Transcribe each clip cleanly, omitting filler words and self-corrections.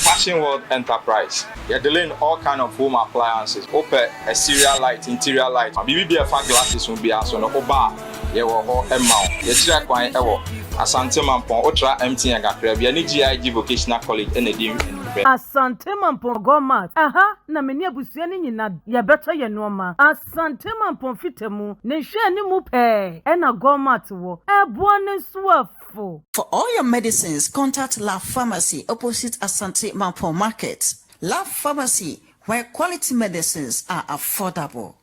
Fashion World Enterprise, yɛ dealing all kind of home appliances. Wopɛ exterior light, interior light, biribi bi a ɛfa glasses ho biara so no, woba a yɛwɔ hɔ ma wo. Yɛkyerɛ kwan wɔ Asante Mampɔn, wotra MTN kakra bi, ɛne GIG Vocational College na ɛdi anim pɛ. Asante Mampɔn Gourmart, ɛha na me ne abusua no nyina yɛbɛtɔ yɛn nnoɔma. Asante Mampɔn Fitamu, ne nhwɛanimu pɛɛ ɛna Gourmart wɔ. Ɛboɔ no nso afo. For all your medicines, contact La Pharmacy opposite Asante Mampong Market. La Pharmacy, where quality medicines are affordable.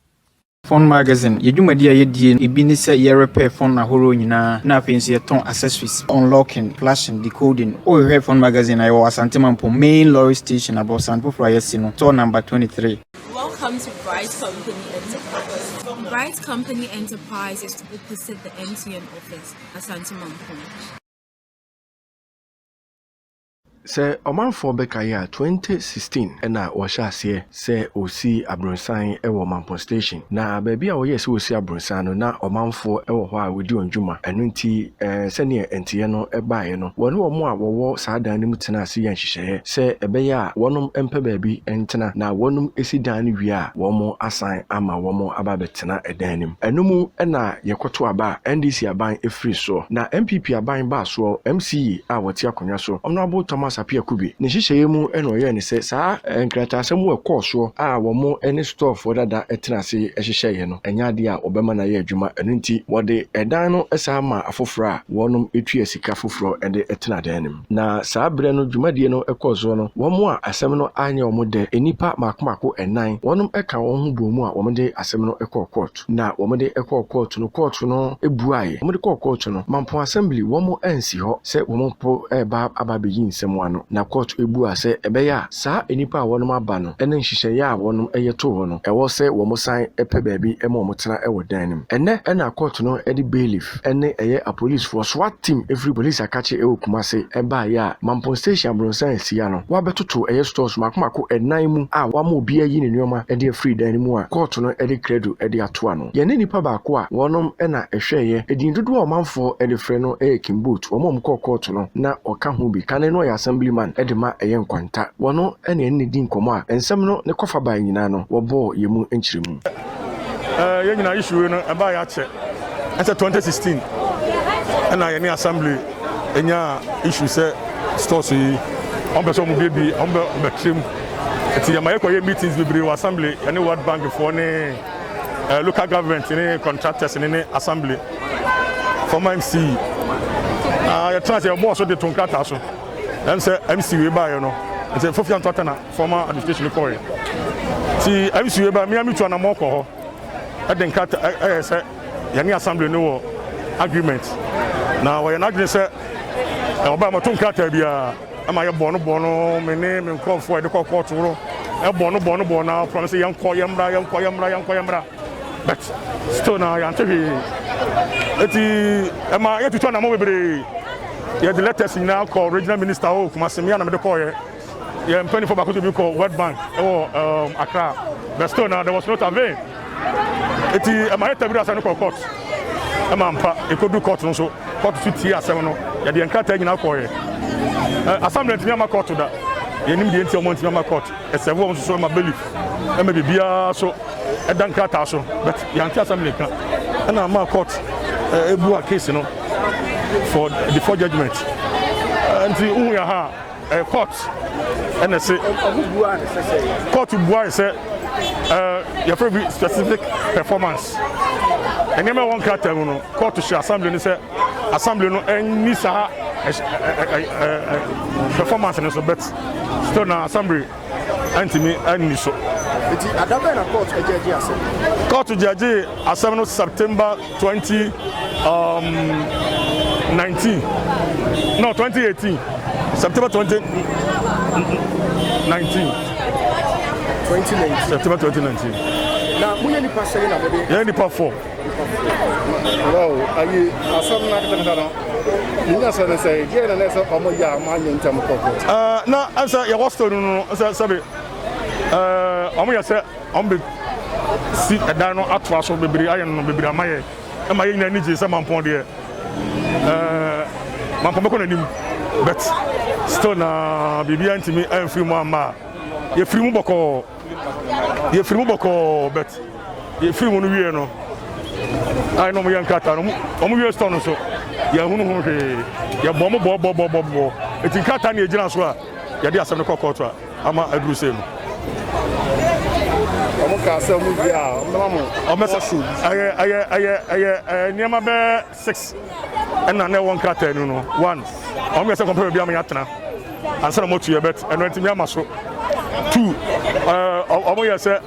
Phone Magazine, yɛ dwumadi a yɛdie ebi ne sɛ yɛrepair phone ahorow nyinaa, na afei nso yɛtɔn accessories, unlocking, flashing, decoding. Wohwehwɛ Phone Magazine a, yɛwɔ Asante Mampong main lorry station, abɔsan foforɔ a yɛasi no, store number 23. Welcome to Bright Company Enterprise. Bright Company Enterprise is opposite the MTN office, Asante Mampong. Sɛ ɔmanfoɔ bɛkae a, 2016 ɛna wɔhyɛ aseɛ sɛ ɔsi abrɔnsan wɔ Mampɔn Station. Na baabi a wɔyɛɛ sɛ wɔsi abrɔnsan no, na ɔmanfoɔ wɔ hɔ a wɔdi wɔn dwuma. Ɛno nti sɛneɛ nteɛ no baeɛ no, wɔne wɔn a wɔwɔ saa dan no mu tena ase yɛ nhyehyɛeɛ sɛ ɛbɛyɛ a wɔnom mpɛ baabi ntena, na wɔnom si dan no wie a, wɔn asan ama wɔn aba abɛtena dan no mu. Ɛno mu ɛna yɛkɔto aba a NDC aban firi soɔ. Na NPP aban baa soɔ, MCE a wɔte akonnwa so, Honourable Thomas Appiah Kubi, ne nhyehyɛeɛ mu ɛna ɔyɛɛ ne sɛ saa nkrataasɛm wɔ ɛkɔɔ soɔ a wɔn ne storefoɔ dada tena ase hyehyɛeɛ no, ɛnyɛ adeɛ a wɔbɛma no ayɛ adwuma. Ɛno nti wɔde ɛdan no saa ma afoforɔ a wɔnom tua sika foforɔ de tena dan no mu. Na saa berɛ no dwumadie no kɔɔ soɔ no, wɔn a asɛm no anyɛ wɔn dɛ, nnipa mako mako ɛnan, wɔnom ka wɔn ho bɔ mu a wɔde asɛm no kɔɔ court. Na wɔde kɔɔ court no, court no buaeɛ. Wɔde kɔɔ court no, Mampɔn Assembly wɔn ansi hɔ sɛ wɔn mpo ɛreba aba abɛyi nsɛm ano. Na court ebua sɛ ɛbɛyɛ a saa nnipa a wɔnom aba no ne nhyehyɛeɛ a wɔnom yɛ too hɔ no, ɛwɔ sɛ wɔn san pɛ baabi ma wɔn tena wɔ dan no mu. Ɛnɛ ɛna court no de bailiff ne ɛyɛ apolisifoɔ SWAT team efiri police akakye ɛwɔ Kumase ɛbaeɛ a Mampɔn Station abrɔnsan asia no, wɔabɛtoto ɛyɛ stores mako mako ɛnan mu a wɔama obi ayi ne nneɛma de afiri dan no mu a court no de credo de ato ano. Yɛne nipa baako a wɔnom na ɛhwɛeɛ, edin dodoɔ a ɔmanfoɔ de frɛ no yɛ Kimboot, wɔn a wɔkɔɔ court no na ɔka ho bi. Kane no ɔyɛ assemblyman de ma ɛyɛ Nkwanta. Wɔno na ɛne ne di nkɔmmɔ a nsɛm no ne kɔfa baa nyinaa no, wɔbɔɔ yɛn mu nkyerɛmu. Yɛn nyinaa issue no ɛbaa yɛ akyɛ ɛsɛ 2016 ɛna yɛne assembly ɛnya issue sɛ stores yi wɔn pɛ sɛ wɔn biebie, wɔn bɛ bɛkyerɛ mu, nti yɛma yɛkɔ yɛ meetings bebree wɔ assembly, yɛne World Bank foɔ ne local government ne contractors ne assembly, former MC. Yɛtena sɛ yɛbɔɔ so de to nkrataa so ɛm sɛ MC wei baeɛ no, nti Fofi Antɔta na former administration kɔɔɛ, nti MC wei ba mmea mi tu anammɔ kɔ hɔ ɛde nkrataa ɛyɛ sɛ yɛne assembly no wɔ agreement, na wɔyɛ n'adwene sɛ ɔbaa mɔto nkrataa biara ɛma yɛ bɔ no bɔ no, me ne me nkurɔfoɔ a yɛde kɔ kɔɔto no, ɛbɔ no bɔ no bɔ na promise yɛnkɔ, yɛmmra, yɛnkɔ, yɛmmra, yɛnkɔ, yɛmmra, but still na yɛante hwee. Eti ɛma yɛtutu anammɔ bebree, yɛde letters nyinaa kɔ regional minister hɔ Kumasi, mmea na mede kɔɔyɛ, yɛn mpanyinfoɔ baako to bi kɔ World Bank ɛwɔ Accra, but still na there was no avail. Eti ɛma yɛ tabiri asɛm no kɔ court, ɛma mpa ekodu court no nso, court so tie asɛm no, yɛde yɛn krataa nyinaa kɔɔyɛ. Assembly ntumi ama court da, yɛnim deɛ nti ɔmo ntumi ama court ɛsɛfo wɔn nso so, ɛma bailiff ɛma biribiara so ɛda nkrataa so, but yɛante assembly ka, ɛna ama court ebua case no for default judgement. Nti wohu yɛ ha a, court ɛna ɛsɛ court bua yɛ sɛ yɛfrɛ bi specific performance, nneɛma ɛwɔ nkrataa mu no, court hyɛ assembly no sɛ assembly no ɛnni saa performance no so, but still na assembly ɛntumi ɛnni so. Nti adabɛn na court ɛgyegye asɛm? Court gyegye asɛm no September 20 19, no, 2018, September 2019. 2019. September 2019. Na moyɛ nipa sɛn na mode? Yɛn nipa four. Well, ayi asɛm no aketaketa no ne nya sɛ ne sɛ deɛ na sɛ ɔmo yɛ a ɔmo anyɛ ntɛm kɔ court. Na ɛsɛ yɛwɔ store no, sɛ sɛbi ɔmo yɛ sɛ ɔmo bɛ si ɛdan no atoa so bebree, ayɛ no bebree ama yɛ, ɛma yɛn nyinaa ani gye sɛ Mampɔn deɛ, Mampɔn bɛkɔ n'anim, but Still na biribiara ntumi amfiri mu amma a yɛfiri mu bɔkɔɔ. Yɛfiri mu bɔkɔɔ but yɛfiri mu no wie no a na wɔyɛ nkrataa no wɔn wie store no nso yɛhunu ho hwee. Yɛbɔ wɔn bɔ bɔ bɔ bɔ bɔ. Eti nkrataa na yɛgyina so a yɛde asɛm no kɔ kɔɔto a ama aduru sei no. Wɔn kaa sɛ wɔn wie a wɔn bɛma mo. Wɔn bɛsɛ ɛyɛ ɛyɛ ɛyɛ ɛyɛ ɛyɛ nneɛma bɛɛ 6 ɛna na ɛwɔ nkrataa no no 1 Wɔn yɛ sɛ kɔmpɛ baabi ama yɛatena ansa na wɔatu yɛ but ɛno ntumi ama so. 2 Wɔn yɛ sɛ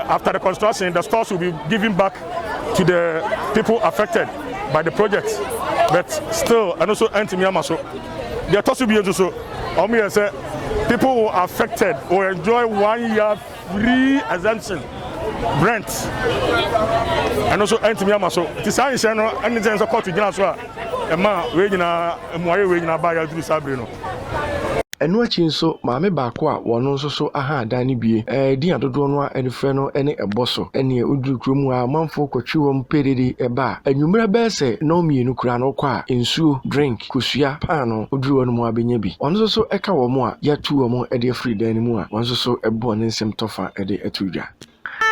after the construction the stores will be given back to the people affected by the project but still ɛno nso ntumi ama so. Deɛ ɛtɔ so bio nso so wɔn yɛ sɛ people who are affected will enjoy 1 year free exemption rent, ɛno nso ɛntumi ama so. Nti saa nhyɛn no ɛne sɛ nso kɔɔto gyina so a ɛma wei nyinaa mmuayɛ wei nyinaa baa yɛaduru saa bere no. Ɛno akyi nso, maame baako a wɔno nso so aha adan no bie, din a dodoɔ no ara frɛ no ne ɛbɔ so. Ɛneɛ woduru kurom a amanfoɔ kɔtwe wɔn perere ba a, anwummerɛ bɛyɛ sɛ 2:30 koraa no wokɔ a, nsuo, drink, kosua, paano, woduru hɔ nom a bɛnya bi. Ɔno nso so ka wɔn a yɛatu wɔn de afiri dan no mu a wɔn nso so bɔɔ ne nsɛm tɔfa de ato dwa.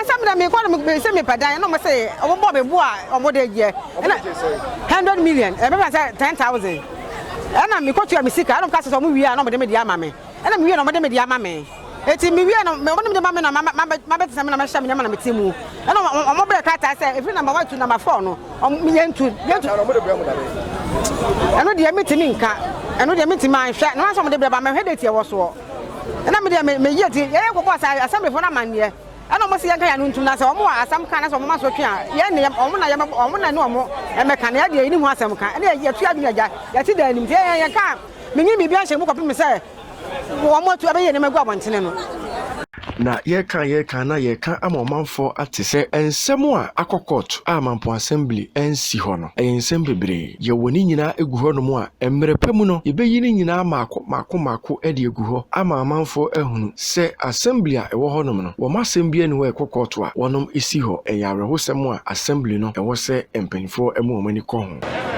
Sɛ mede mekɔ no sɛ mepɛ dan na ɔmo sɛ ɔmo bɔ me bo a ɔmo de yɛ ɛna 100 million ɛbɛba sɛ 10,000, ɛna mekɔtua me sika, ɛna ɔmo ka sɛ ɔmo wie a na ɔmo de me de ama me, ɛna mewie na ɔmo de me de ama me. Eti mewie no ɔmo de me de ma me na mabɛte sɛ me na mɛhyɛ me nneɛma na mete mu, ɛna ɔmo brɛ krataa sɛ efiri number 1 to number 4 no ɔmo yɛntu yɛntu. Ɛno deɛ metumi nka, ɛno deɛ metumi anhwɛ na wɔn sɛ ɔmo de brɛ ba mɛhwɛ date ɛwɔ soɔ, ɛna me deɛ me yie ti yɛyɛ kɔbɔ asa assemblyfoɔ no amanneɛ, ɛna ɔmo si yɛn ka yɛn ano ntum na sɛ ɔmo wɔ asɛm ka na sɛ ɔmo ma so twe a yɛn ne ɔmo na yɛn ɔmo na ne ɔmo ɛmɛka na yɛdeɛ yɛni ho asɛm ka, ɛna yɛtu adwene agya yɛte da anim ti yɛn yɛn ka menyi biribi ahyɛ mu kɔpem sɛ wɔn atu ɛbɛyɛ nneɛma gu abɔntene no. Na yɛka yɛka na yɛka ama ɔmanfoɔ ate sɛ nsɛm a akɔ court a Mampɔn Assembly nsi hɔ no, ɛyɛ nsɛm bebree. Yɛwɔ ne nyinaa egu hɔnom a mmerɛ pa mu no yɛbɛyi ne nyinaa maako maako maako de agu hɔ ama amanfoɔ ahunu sɛ assembly a ɛwɔ hɔnom no, wɔn asɛm bi ani hɔ a ɛkɔ court a wɔnom si hɔ. Ɛyɛ awerɛhosɛm a assembly no ɛwɔ sɛ mpanimfoɔ mu wɔn ani kɔ ho.